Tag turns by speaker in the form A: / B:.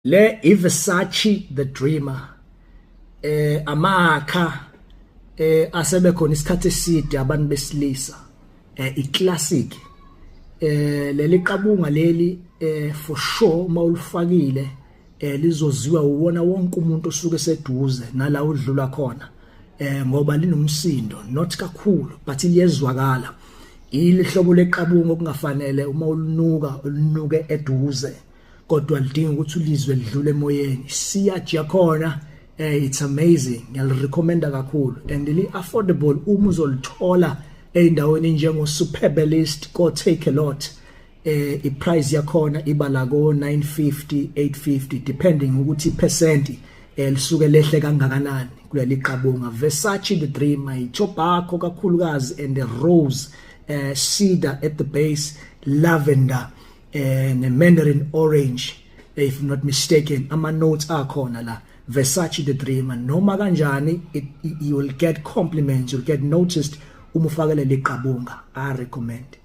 A: Le iVersace The Dreamer, amakha asebe khona isikhathi eside abantu besilisa, iclassic. Leli qabunga leli, for sure uma ulifakile lizoziwa uwona wonke umuntu osuke seduze nala udlula khona, ngoba linomsindo, not kakhulu, but liyezwakala. Ilihlobo leqabunga okungafanele uma ulunuka ulunuke eduze, kodwa lidinga ukuthi ulizwe lidlule emoyeni. Sillage yakhona, it's amazing. Ngiyalirecommenda kakhulu and li affordable uma uzolithola eindaweni njengo Superbalist ko Takealot. I-price yakhona iba la ko 950, 850, depending ukuthi ipercent lisuke lehle kangakanani kuleli qabunga. Versace The Dreamer, i-tobacco kakhulukazi and the rose, cedar at the base, lavender ne mandarin orange, if I'm not mistaken, ama notes akhona la. Versace The Dreamer, noma kanjani you will get compliments, you'll get noticed uma ufakele liqabunga. I recommend.